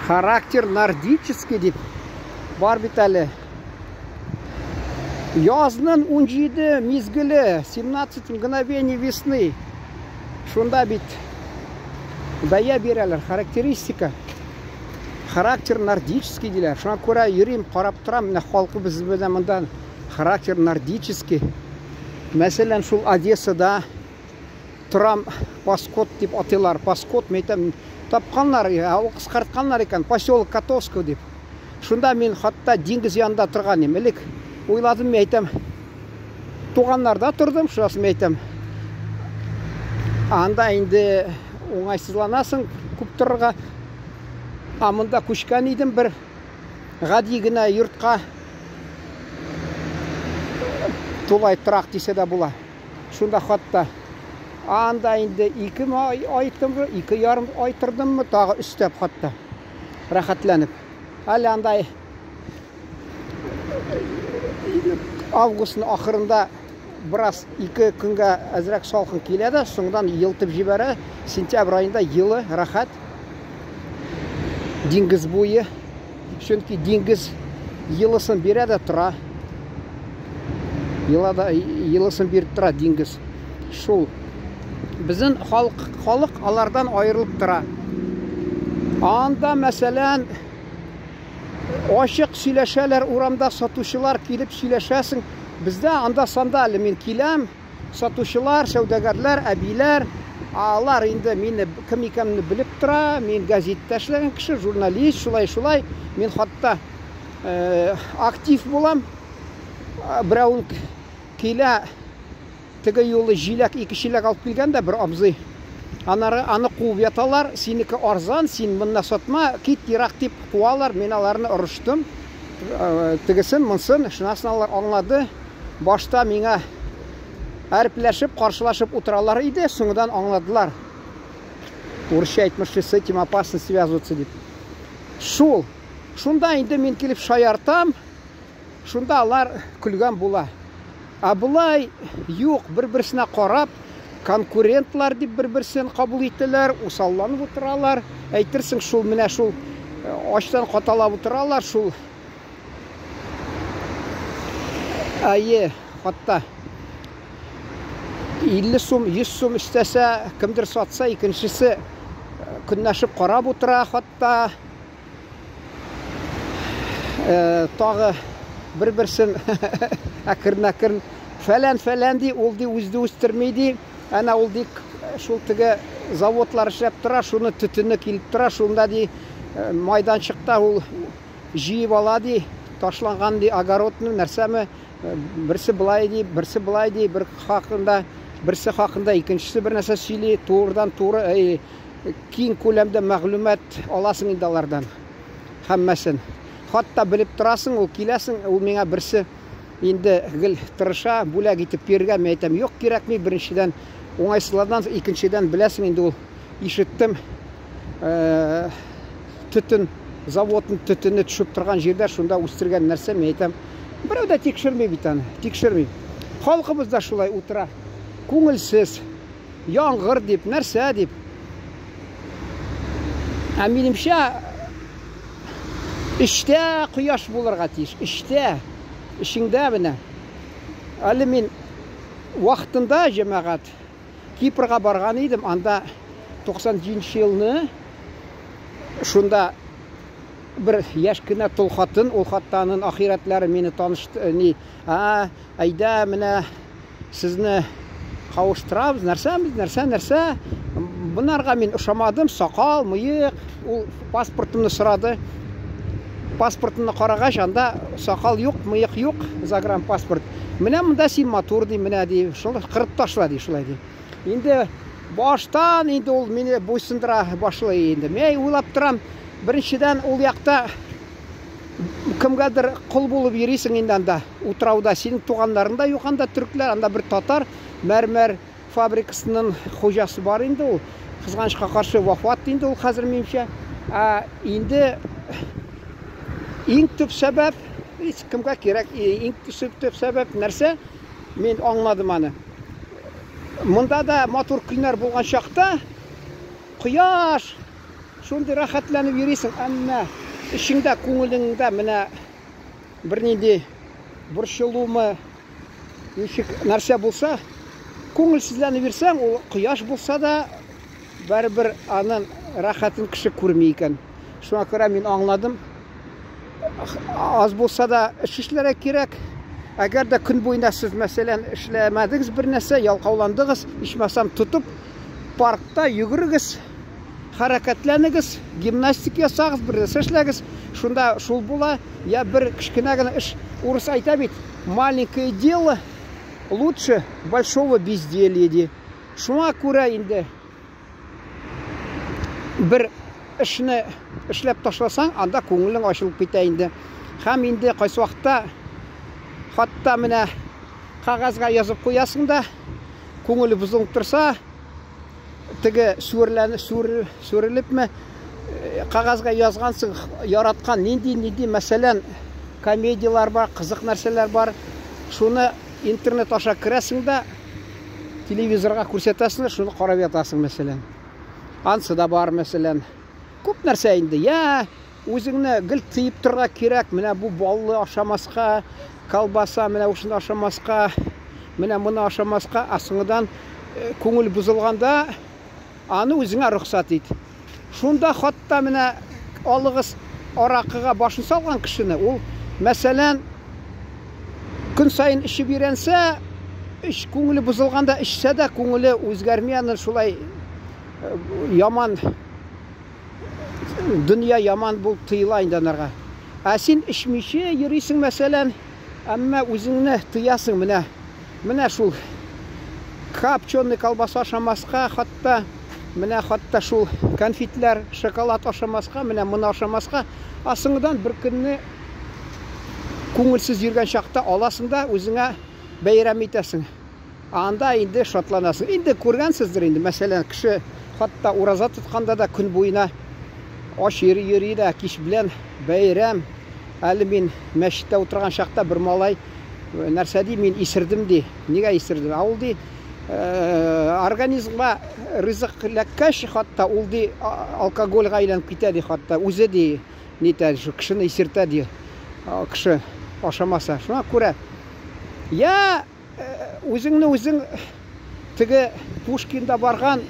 Характер нордический дип бар бит әле. Язның 17 мизгеле, 17 мгновений весны. Шунда бит бәя бирәләр, характеристика. Характер нордический диләр. Шуңа күрә йөрим, карап торам, менә халкыбыз белән монда характер нордический. Мәсәлән, шул Одессада торам Паскот дип атыйлар. Паскот, мен әйтәм, тапканнар, ул кыскартканнар икән, поселок Котовского дип. Шунда мин хатта диңгез янында торган идем. Элек уйладым, мен әйтәм, туганнарда тордым, шунасын мен әйтәм. Анда инде уңайсызланасың күп торырга. А монда күчкән идем бер гади генә йортка. Тулай торак дисә дә була. Шунда хатта анда инде 2 ай тордым, 2,5 ай тордыммы, тагы өстәп хатта. Рәхәтләнеп. Әле анда августның ахырында бераз 2 көнгә әзрәк салкын килә дә, соңдан елтып җибәрә. Сентябрь аенда елы, рәхәт. Диңгез буе. Чөнки диңгез елысын бирә дә тора. Елада елысын биреп тора диңгез. Шул. Безнең халык, халык алардан аерылып тора. Анда, мәсәлән, ачык сөйләшәләр, урамда сатучылар килеп сөйләшәсең. Бездә анда санда әле мин киләм, Сатучылар, сәүдәгәрләр, әбиләр, алар инде мине кем икәнемне белеп тора, мин газетта эшләгән кеше, журналист, шулай-шулай. Мин хатта актив булам. Берәү килә, теге юлы җиләк, ике чиләк алып килгән дә бер абзый. Анары аны куып яталар, синеке арзан, син монда сатма, кит ерак дип куалар. Мин аларны орыштым. Тегесен, монсын, шунасын алар аңлады. Башта миңа әрпләшеп, каршылашып утыралар иде, соңыдан аңладылар. Урысча әйтмешли, с этим опасно связываться дип. Шул. Шунда инде мин килеп шаяртам, шунда алар көлгән була. Ә болай юк, бер-берсенә карап, конкурентлар дип бер-берсен кабул итәләр, усалланып утыралар. Әйтерсең, шул менә шул ачтан каталап утыралар, шул Әйе, хатта 50 сум, 100 сум өстәсә, кемдер сатса, икенчесе көнләшеп карап утыра, хатта тагы бер-берсен әкрен-әкрен фәлән-фәлән ди, ул ди үзе үстерми ди. Әнә ул ди шул теге заводлар эшләп тора, шуны төтене килеп тора, шунда ди майданчыкта ул җыеп ала ди, ташланган ди огородны, нәрсәме, берсе былай ди, берсе былай ди, бер хакында, берсе хакында икенчесе бер нәрсә сөйли, турыдан туры, киң күләмдә мәгълүмат аласың инде алардан. Һәммәсен. Хатта белеп торасың, ул киләсең, ул миңа берсе инде гел тырыша, бүләк итеп бирергә, мин әйтәм, юк, кирәкми, беренчедән уңайсызлардан, икенчедән беләсең инде ул ишеттем, төтен заводның төтене төшеп торган җирдә шунда үстергән нәрсә, мин әйтәм, берәү дә тикшерми бит аны, тикшерми. Халкыбыз да шулай утыра. Күңелсез, яңгыр дип, нәрсә дип. Ә минемчә, эчтә кояш булырга тиеш, эчтә, эчеңдә менә. Әле мин вакытында, җәмәгать, Кипрга барган идем, анда 97 елны шунда бер яшь кенә тол хатын, ул хатта анын ахирәтләре мине танышты, ни, а, әйдә, менә сезне кавыштырабыз, нәрсә, нәрсә, нәрсә. Бунарга мин ошамадым, сакал, мыек, ул паспортымны сорады. Паспортымны карагач, анда сакал юк, мыек юк, загранпаспорт. Менә монда син матур ди, менә ди, шул кырып ташла ди, шулай ди. Инде баштан инде ул мине буйсындыра башлый инде. Мин уйлап торам, беренчедән ул якта кемгәдер кол булып йөрисең инде анда, утрауда. Синең туганнарың да юк анда, төркләр, анда бер татар, мәрмәр фабрикасының хуҗасы бар инде ул. Кызганычка каршы вафат инде ул хәзер минемчә. Ә инде иң төп сәбәп, һич кемгә кирәк, иң төп сәбәп нәрсә? Мин аңладым аны. Монда да матур көннәр булган чакта кояш Шундый рәхәтләнеп йөрисең, әмма эчеңдә, күңелеңдә менә бернинди борчылумы, ничек нәрсә булса, күңелсезләнеп йөрсәң, ул кояш булса да, барыбер аның рәхәтен кеше күрми икән. Шуңа күрә мин аңладым, аз булса да эш эшләргә кирәк. Әгәр дә көн буена сез, мәсәлән, эшләмәдегез бер нәрсә, ялкауландыгыз, ичмасам тотып, паркта йөгерегез, хәрәкәтләнегез, гимнастик ясагыз, бер нәрсә эшләгез, шунда шул була. Я бер кечкенә генә эш, урыс әйтә бит, маленькое дело лучше большого безделья ди. Шуңа күрә инде бер эшне эшләп ташласаң, анда күңелең ачылып китә инде. Һәм инде кайсы вакытта хатта менә кәгазьгә язып куясың да, күңеле бозылып торса, теге сүрләнеп, сүрелепме, кәгазьгә язгансың, яраткан нинди-нинди, мәсәлән, комедияләр бар, кызык нәрсәләр бар. Шуны интернет аша керәсең дә, телевизорга күрсәтәсең дә, шуны карап ятасың, мәсәлән. Ансы да бар, мәсәлән. Күп нәрсә инде. Я, үзеңне гел тыеп торырга кирәк. Менә бу баллы ашамаска, колбаса, менә шуны ашамаска, менә моны ашамаска. Ә соңыдан күңел бозылганда аны үзеңә рөхсәт ит. Шунда хатта менә алыгыз аракыга башын салган кешене, ул, мәсәлән, көн саен эчеп өйрәнсә, эч күңеле бозылганда эчсә дә күңеле үзгәрми, аны шулай яман дөнья яман булып тоела инде анарга. Ә син эчмичә йөрисең, мәсәлән, әмма үзеңне тыясың менә. Менә шул копченый колбаса ашамаска, хатта менә хатта шул конфетлар, шоколад ашамаска, менә моны ашамаска. Ә соңыдан бер көнне күңелсез йөргән чакта аласың да үзеңә бәйрәм итәсең. Анда инде шатланасың. Инде күргәнсездер инде, мәсәлән, кеше хатта ураза тотканда да көн буена ач йөри йөри дә кич белән бәйрәм. Әле мин мәчеттә утырган чакта бер малай нәрсә ди, мин исердем ди. Нигә исердем? Ә ул ди, организмга ризык эләккәч, хатта ул ди алкогольгә әйләнеп китә ди, хатта үзе ди, нитә, шул кешене исертә ди, кеше ашамаса. Шуңа күрә я үзеңне үзең теге Пушкинда барган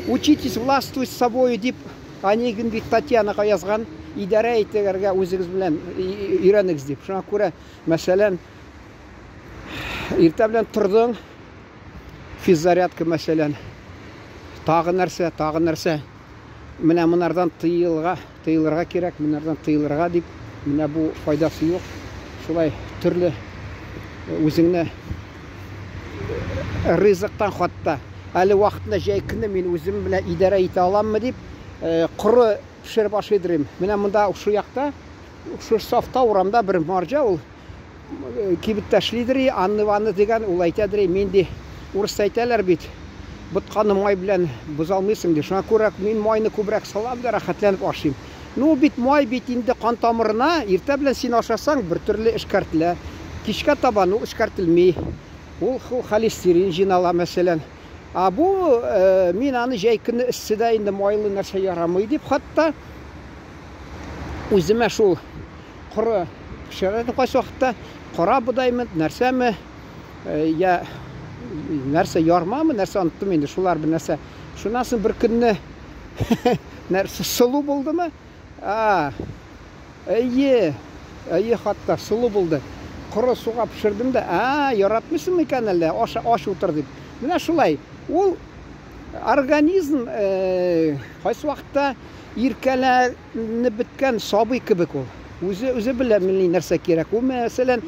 учитесь властвовать собою дип Онегин бит Татьянага язган, идарә итәргә үзегез белән өйрәнегез дип. Шуңа күрә, мәсәлән, иртә белән тордың, физзарядка, мәсәлән, тагы нәрсә, тагы нәрсә. Менә монардан тыелга, тыелырга кирәк, монардан тыелырга дип, менә бу файдасы юк. Шулай төрле үзеңне ризыктан хатта әле вакытында җәй көне мин үзем белән идарә итә аламмы дип, коры пешереп ашыйдыр идем. Менә монда шул якта, шул сафта урамда бер марҗа ул кибеттә эшлидер, Анна Ивановна дигән, ул әйтәдер, мин ди, урысча әйтәләр бит, ботканы май белән боза алмыйсың ди. Шуңа күрә мин майны күбрәк салам да рәхәтләнеп ашыйм. Ну бит май бит инде кан тамырына, иртә белән син ашасаң, бер төрле эшкәртелә. Кичкә табан ул эшкәртелми. Ул холестерин җыйнала, мәсәлән. А бу мин аны җәй көне эсседә инде майлы нәрсә ярамый дип хатта үземә шул коры пешерә кайсы вакытта кара бодаймы, нәрсәме, я нәрсә ярмамы, нәрсә оныттым инде, шулар бер нәрсә. Шуннан соң бер көнне нәрсә сылу булдымы? А, әйе, әйе, хатта сылу булды. Коры суга пешердем дә, а, яратмыйсың микән әллә, аша, ач утыр дип. Менә шулай. Ул организм кайсы вакытта иркәләнеп беткән сабый кебек ул. Үзе үзе белә милли нәрсә кирәк. Ул мәсәлән,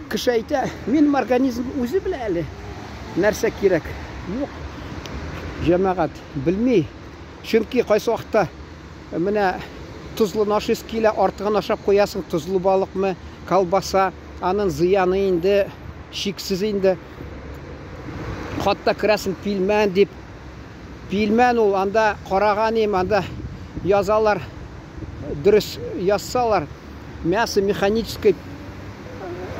кеше әйтә, минем организм үзе белә әле нәрсә кирәк. Юк. Җәмәгать белми. Чөнки кайсы вакытта менә тозлы нашис килә, артыгын ашап куясың, тозлы балыкмы, колбаса, аның зыяны инде чиксез инде. Хатта керәсең пилмән дип. Пилмән ул анда караган им, анда язалар, дөрес язсалар, мясо механической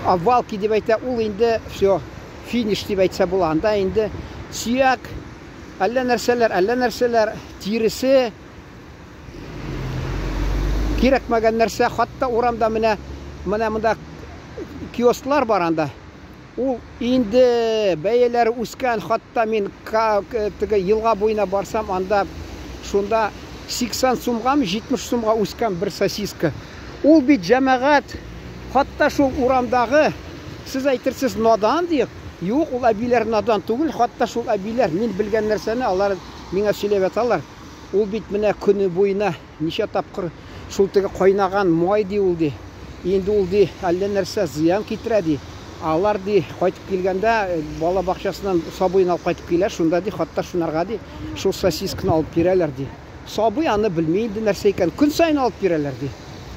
обвалки дип әйтә, ул инде все, финиш дип әйтсә була. Анда инде сөяк, әллә нәрсәләр, әллә нәрсәләр, тиресе. Кирәкмәгән нәрсә, хатта урамда менә менә монда киосклар бар анда. Ул инде бәяләре үскән, хатта мин теге елга буена барсам, анда шунда 80 сумгамы, 70 сумга үскән бер сосиска. Ул бит җәмәгать, хатта шул урамдагы, сез әйтерсез, надан диек. Юк, ул әбиләр надан түгел, хатта шул әбиләр, мин белгән нәрсәне алар миңа сөйләп яталар. Ул бит менә көне буена ничә тапкыр шул теге кайнаган май ди ул ди. Инде ул ди әллә нәрсә зыян китерә ди. Алар ди кайтып килгәндә бала бакчасыннан сабыен алып кайтып килә, шунда ди хатта шунарга ди шул сосисканы алып бирәләр ди. Сабый аны белми инде нәрсә икән. Көн саен алып бирәләр ди.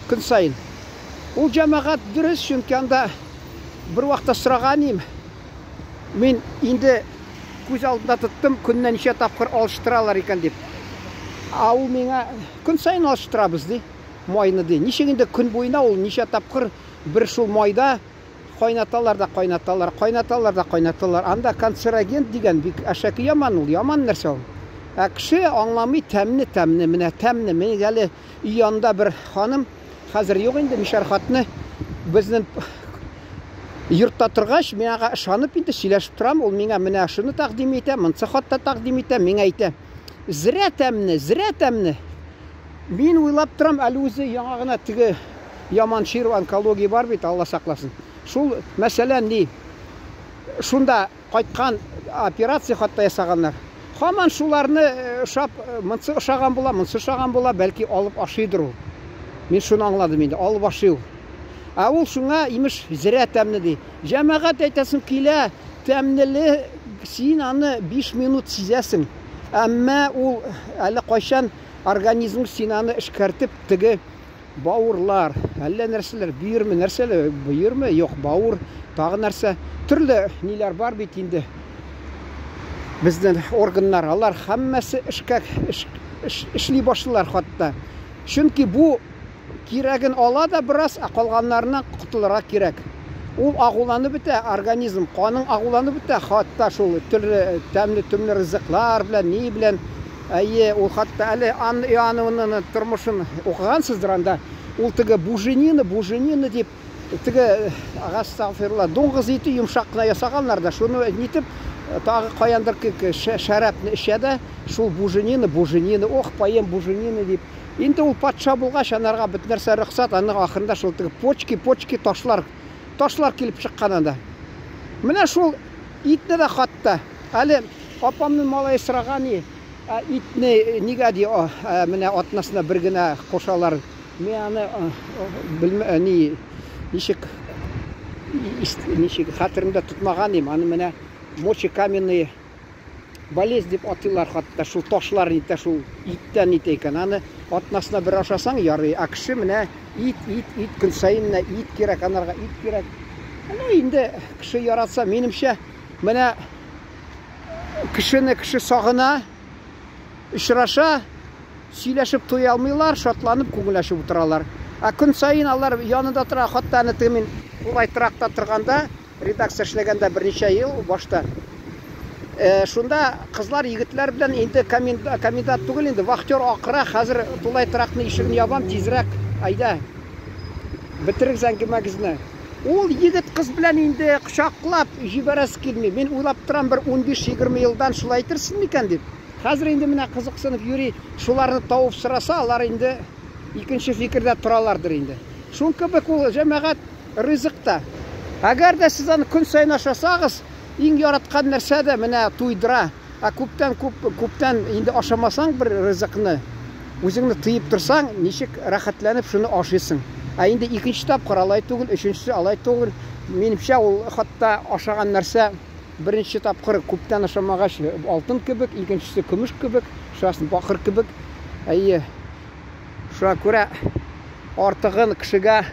Көн саен. Ул җәмәгать дөрес, чөнки анда бер вакытта сораган идем. Мин инде күз алдында тоттым, көненә ничә тапкыр алыштыралар икән дип. Ә ул миңа көн саен алыштырабыз ди, майны ди. Ничек инде көн буена ул ничә тапкыр бер шул майда кайнаталар да кайнаталар, кайнаталар да кайнаталар. Анда канцероген дигән бик әшәке яман ул, яман нәрсә ул. Ә кеше аңламый тәмне, тәмне, менә тәмне. Мин әле өй янында бер ханым, хәзер юк инде, мишәр хатыны, безнең йортта торгач, мин аңа ышанып инде сөйләшеп торам, ул миңа менә шуны тәкъдим итә, монсы хатта тәкъдим итә, миңа әйтә, зрә тәмне, зрә тәмне. Мин уйлап торам, әле үзе яңа гына теге яман чир, онкология бар бит, Алла сакласын. Шул, мәсәлән, ни, шунда кайткан операция хатта ясаганнар. Һаман шуларны ошап, монсы ошаган була, монсы ошаган була, бәлки алып ашыйдыр ул. Мин шуны аңладым инде, алып ашый ул. Ә ул шуңа, имеш, зрә тәмле ди. Җәмәгать әйтәсем килә, тәмлеле син аны 5 минут сизәсең. Әмма ул әле кайчан организм син аны эшкәртеп, теге бавырлар, әллә нәрсәләр, бөерме, нәрсәләр, бөерме, юк, бавыр, тагы нәрсә, төрле ниләр бар бит инде. Безнең органнар, алар һәммәсе эшкә эш, эш, эшли башлыйлар хатта. Чөнки бу кирәген ала да бераз, ә калганнарыннан котылырга кирәк. Ул агуланып бетә, организм, каның агуланып бетә, хатта шул төрле тәмле-төмле ризыклар белән, ни белән. Әйе, ул хатта әле Анна Иоанновнаның тормышын укыгансыздыр анда. Ул теге буженина, буженина дип, теге, астагфирулла, дуңгыз ите йомшак кына ясаганнар да, шуны нитеп, тагы каяндыр шәрабны эчә дә, шул буженина, буженина, ох, поем буженина дип. Инде ул патша булгач, анарга бөтен нәрсә рөхсәт, аның ахырында шул теге почки, почки, ташлар, ташлар килеп чыккан анда. Менә шул итне дә хатта. Әле апамның малае сораган и, ә итне нигә ди, менә атнасына бер генә кушалар. Мин аны белмә, ни, ничек, ничек хәтеремдә тотмаган идем. Аны менә мочекаменные болезнь дип атыйлар хатта, шул ташлар нитә, шул иттән нитә икән. Аны атнасына бер ашасаң ярый, ә кеше менә ит, ит, ит, көн саен менә ит кирәк, анарга ит кирәк. Ну, инде кеше яратса, минемчә, менә кешене кеше сагына, очраша, сөйләшеп туя алмыйлар, шатланып, күңел ачып утыралар. Ә көн саен алар янында тора, хатта әнә теге мин тулай торакта торганда, редакция эшләгәндә берничә ел башта. Шунда кызлар, егетләр белән инде комендант түгел инде, вахтер акыра, хәзер тулай торакның ишеген ябам, тизрәк, әйдә, бетерегез әңгәмәгезне. Ул егет кыз белән инде кочаклап җибәрәсе килми. Мин уйлап торам, бер 15-20 елдан шулай әйтерсең микән дип. Хәзер инде менә кызыксынып йөри, шуларны тавып сораса, алар инде икенче фикердә торалардыр инде. Шул кебек ул җәмәгать ризык та. Әгәр дә сез аны көн саен ашасагыз, иң яраткан нәрсә дә менә туйдыра. Ә күптән күп күптән инде ашамасаң бер ризыкны, үзеңне тыеп торсаң, ничек рәхәтләнеп шуны ашыйсың. Ә инде икенче тапкыр алай түгел, өченчесе алай түгел. Минемчә, ул хатта ашаган нәрсә беренче тапкыр күптән ашамагач алтын кебек, икенчесе көмеш кебек, шунасын бакыр кебек. Әйе. Шуңа күрә артыгын кешегә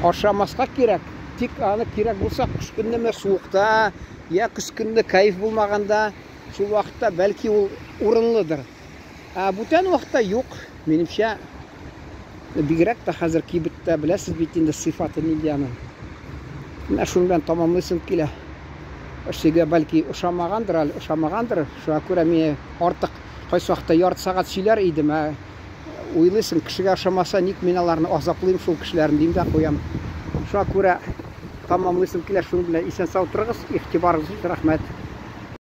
ашамаска кирәк. Тик аны кирәк булса, кыш көннеме суыкта, я көз көнне кайф булмаганда, шул вакытта бәлки ул урынлыдыр. Ә бүтән вакытта юк, минемчә, бигрәк тә хәзер кибеттә беләсез бит инде сыйфаты нинди аның. Менә шуның белән тамамлыйсым килә. Сезгә бәлки ошамагандыр әле, ошамагандыр. Шуңа күрә мин артык кайсы вакытта ярты сәгать сөйләр идем, ә Уйлыйсың, кешегә ошамаса, ник мин аларны азаплыйм шул кешеләрне дим дә куям. Шуңа күрә тамамлыйсым килә, шуның белән исән-сау торыгыз, игътибарыгыз өчен рәхмәт.